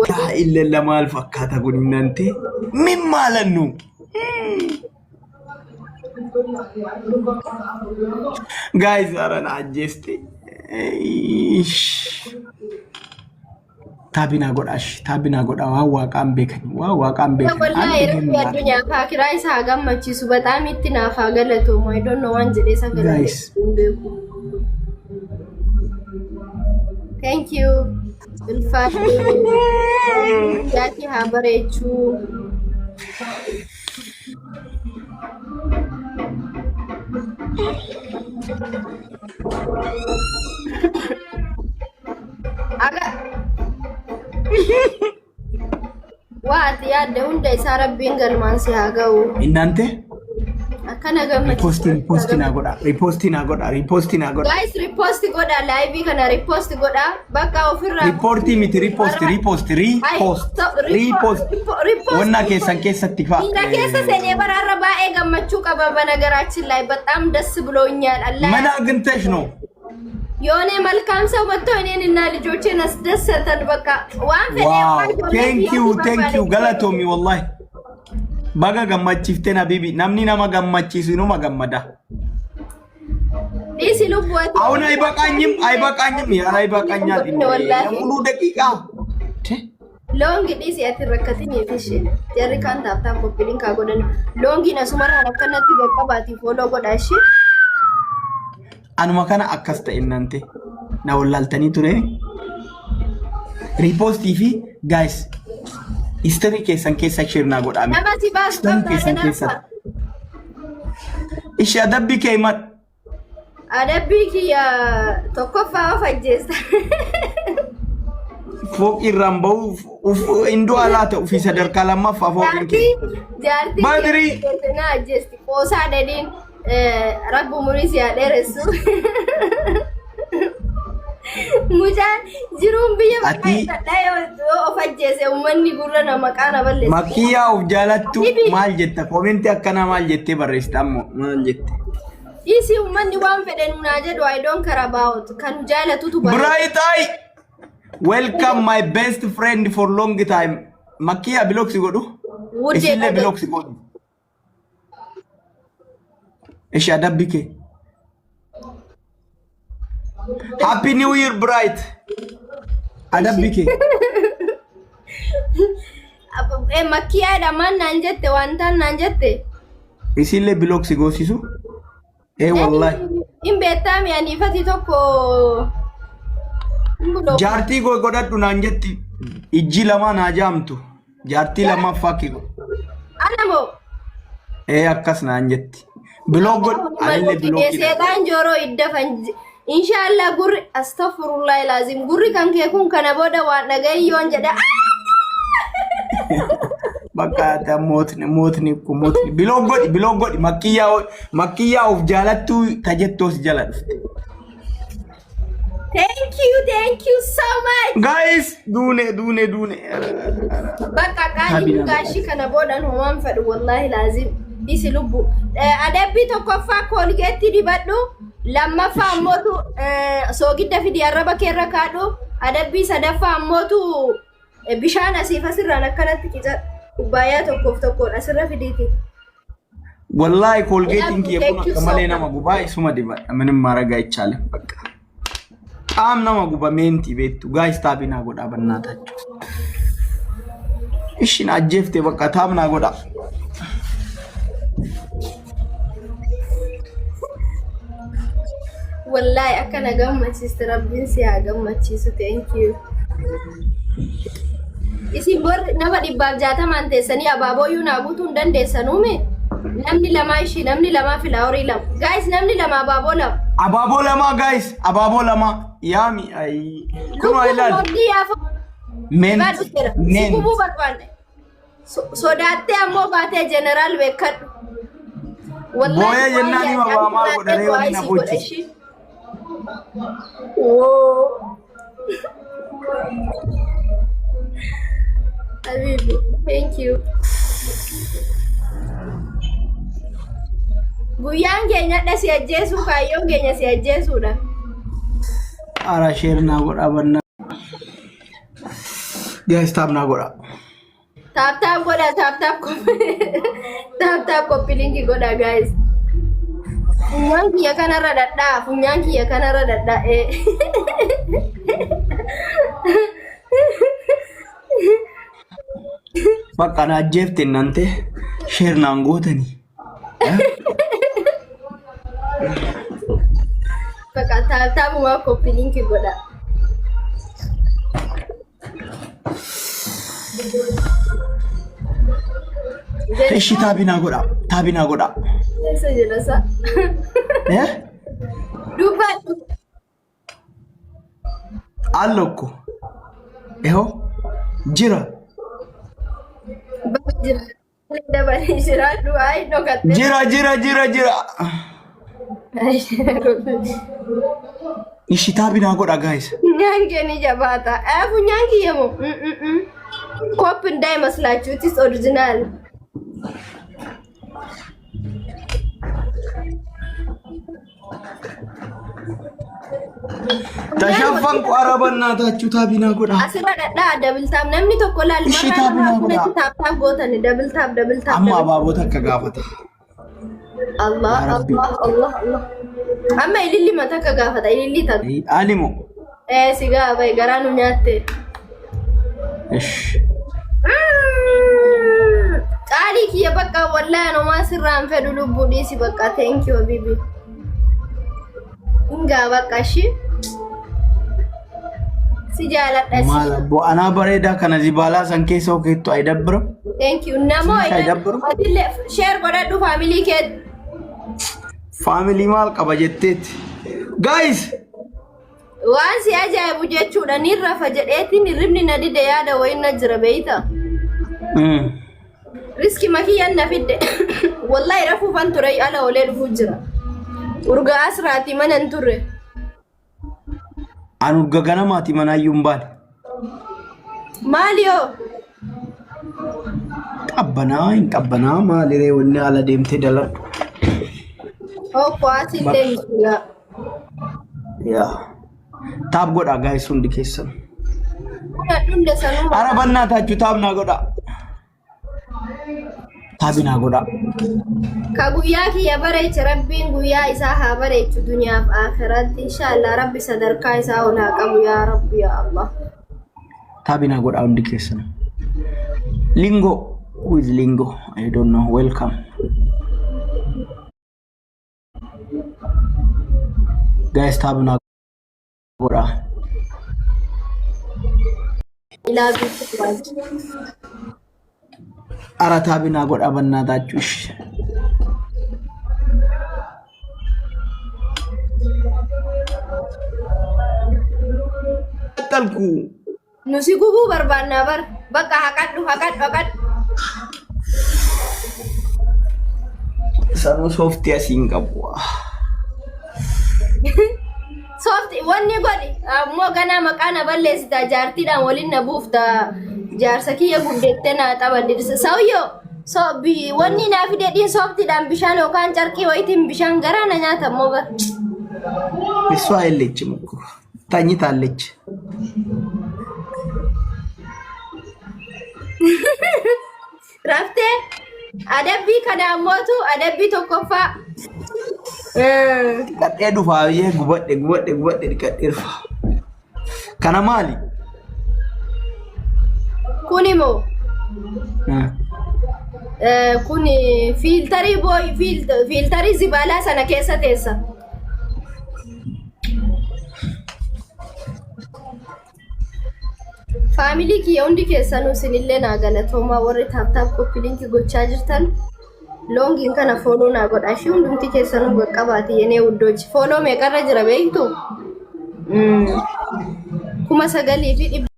Laa illallah maal fakkaata kun innante min maalannu. Guys, ara na ajjeeste. Taabinaa godhaa ishee taabinaa godhaa waan waaqaan beekan waan waaqaan beekan. Wallahi rabbi addunyaa fi akiraa isa haa gammachiisu bataam itti naaf haa galatoomu. I don't know waan jedhee isa Guys. galateessu hin beeku. Thank you. Ulfaadhu. Guyyaa haa bareechuu. Aga waa ati yaadde hunda isaa rabbiin galmaan si haa ga'u. Innante Akkana gammachiisu. riipoostii riipoostii naa godhaa riipoostii naa godhaa riipoostii naa godhaa. Guys, repost godha live kana repost godha bakka ofirraa. Riippoortii miti riipoosti riipoosti riipoost riipoost wannaa keessan keessatti fa'a. Miira keessa seenee baraarra baay'ee gammachuu qaba በነገራችን ላይ በጣም ደስ ብሎኛል። አላህ ምን አግኝተሽ ነው? የሆነ መልካም ሰው መጥቶ እኔን እና ልጆቼን አስደሰተን። በቃ waan fedhe Wow thank you, thank you, galatoomi wallahi. Baga gammachiifteen habibi namni nama gammachiisu inuma gammada. Dhiisi lubbuu ati. አሁን አይበቃኝም አይበቃኝም ያ ይበቃኛል። Wallahi. ሙሉ ደቂቃ Loongi dhiisi ati rakkatiniif ishee jarri kaan tap tap copy link haa godhan. Loongiin asumarraan akkanatti qaqqabaati follow godha ishee. Anuma kana akkas ta'e nante na wallaaltanii ture. Riipoostii fi guys story keessan keessa share naa godhaa. Nama si baasu Story qabdaa keessan kanaaf. keessa. Ishee adabbii kee himadhu. Adabbii kiyya tokkoffaa of ajjeesta. Fooqii irraan bahuuf indoo alaa ta'u fi sadarkaa lammaffaa fooqiin kee. Jaartii jaartii Baadirii. kiyya na ajjeesti. Qoosaa dhadhiin rabbi umurii si haa dheeressu. Mucaan jiruun biyya yoo of ajjeese uummanni gurra na maqaa na balleessa. Makiyyaa of jaalattu maal jetta? Koomentii akkanaa maal jettee barreessita ammoo maal jette? Dhiisi uummanni waan fedhe nunaa jedhu, I don't care about kan jaalatutu bara. Bright Eye! Welcome my best friend for long time. Makiyyaa block si godhu. Wuddee Isillee dhabe. Block si godhu. Ishi adabbi kee. Happy New Year, Bright. Adabbi kee. Makkiyaadha maal naan jette wantaan naan jette. Isillee block si goosisu. Ee wallahi. Hin beektaami ani ifati tokko hin block. Jaartii godhadhu naan jetti. Ijji lamaa naa jaamtu. Jaartii lammaffaa kee godhu. Ana moo? Ee akkas naan jetti. Block godhu. Anillee block. Seexaan jooroo iddafan. Inshaallah gurri astaghfirullahi laazim gurri kan kee kun kana booda waan dhagayyoon jedha. Bakka ati mootni mootni kun mootni block godhi, block godhi. Makkiyyaa makkiyyaa of jaalattuu tajettoos jala dhufte. Thank you, thank you so much. Guys, duune duune duune. Bakka qaalii gaashii kana boodan homaan fedhu wallahi laazim isi lubbu. Adabbii tokkoffaa koolgeetti dibadhu. Lammaffaa ammootu soogidda fidi arraba keerra kaadhu. Adabbii sadaffaa ammootu bishaan asiif asirraan akkanatti qica kubbaayyaa tokkoof tokkoon asirra fidiiti. Wallahi koolgeetiin kiyya kun Thank you akka so malee much. Nama gubaa isuma dibadha. ምንም ማድረግ አይቻልም። በቃ በጣም nama guba meentii beektu. Guys, tap naa godhaa በእናታችሁ። Ishiin ajjeefte bakka tap naa godhaa. Wallahi akka na gammachiiste rabbiin si haa gammachiisu. Thank you. Isin warri nama 160n teessanii abaabooyyuu naa guutuu hin dandeessanuume? Namni lamaa ishii namni lamaa flowerii lama. Guys, namni lama abaaboo lama. Abaaboo lamaa guys, abaaboo lama yaami ay kunoo ilaali. Lubbuun yaafa Meent dhufeera. Si meent. gubuu barbaanne. Sodaattee ammoo baatee jeneraal beekadhu. Booyee jennaan hima waa maal godharee wanni na boochise. Woo. Habibi, thank you. Guyyaan keenya dha si ajjeesuu kaayyoon keenya si ajjeesuudha. Ara share naa godhaa bannaa. Guys, tap naa godha. Tap tap godha, tap tap tap tap copy link godha, guys. Funyaan kiyya kanarra dhadhaa, funyaan kiyya kanarra dhadhaa. Eh. Bakka na ajjeefte nante share naan gootanii. Bakka tap tapumaa copy link godha. Ishi tap naa godha. Tap naa godha. Keessa jira sa. Eh? Dubbadhu. Allokko. Ehoo. Jira. Bakka jira. Dabalee jiraadhu. Ayi dhokatte. Jira, jira, jira, jira. Ishi tap naa godha, guys. Funyaan kee ni jabaata. Eh, funyaan kiyya moo? Copy እንዳይመስላችሁ, it is original. Tashaffanku ara በእናታችሁ tap naa godha. Asirra dhadhaa, double tap namni tokko laal Ishii marraa Tap naa nama godha. afuritti tap tap gootani, double tap, double tap. Amma abaaboo takka gaafata. Allah. Yaa Rabbi. Allah, Allah, Allah. Amma ililli takka gaafata, ililli takka. Alimo. Eh, si gaafa garaa nu nyaatte. Ish. Qaalii kiyya, bakka wallahi anumaa sirraan fedhu, lubbuu dhiisi bakka. Thank you, habibi. Hingaa bakka ishii. Si jaaladha si. Maal abbo, anaa bareedaa kana zibaalaa san keessa okeettu aydabbira. Thank you. Namoo. Aydabbira. Atillee share godhadhu family kee. Family maal qaba jetteetti. Guys! Waan si ajaa'ibu jechuudha, ni rafa jedheetiin hirribni na dide, yaada wayin na jira beeyta. Riski makiyyaan na fidde. Wallahi rafuufan ture, ala olee dhufuu jira. Urgaa asraati mana hin turre. Anu urga ganamaati manaayyuu hin baane. Maali yoo? Qabbanaa hin qabbanaa, maaliree wanni ala deemtee daladhu. Hokko asillee jira. Yaa. Tap godhaa, guys, hundi keessan. Kuna dhunde sanuma. Ara በእናታችሁ tap naa godhaa. Tap naa godhaa. Ka guyyaa kiyya bareeche Rabbiin guyyaa isaa haa bareechu duniyaaf akhiratti. Inshaallah Rabbi sadarkaa isaa ol haa qabu, yaa Rabbi, yaa Allah. Tap naa godhaa hundi keessan. Lingo. Who is Lingo? I don't know. Welcome. Guys, tap naa godhaa. Ilaaluu barbaachisa. Ara tap naa godhaa በእናታችሁ። እሺ። ቀጠልኩ። Nu si gubuu barbaannaa bar. Bakka haqadhu, haqadhu, haqadhu. Sanuu sooftii asiin qabu. Soofti wanni godhi ammoo ganaa maqaa na balleessita, jaartiidhaan waliin na buufta, jaarsa kiyya guddettee na xabadde sawyoo so wanni naa fide dhiin sooftiidhaan bishaan yookaan carqii wayitiin bishaan garaa na nyaata ammoo bar. እሷ የለችም እኮ፣ ተኝታለች። Raftee adabbii kana ammootu adabbii tokkoffaa. Dhiqadhee dhufaa biyyee, gubadhe, gubadhe, gubadhe, dhiqadhee dhufaa. Kana maali? Kun immoo kun fiiltarii booy fiiltarii zibaalaa sana keessa teessa. Family kiyya hundi keessanuu isinillee naa galatoomaa, warri tap tap copy link gochaa jirtan, loongiin kana follow naa godha. Ishii hundumti keessanuu qaqqabaati yenee wuddoochi. Follow meeqarra jira beektu? 9,100.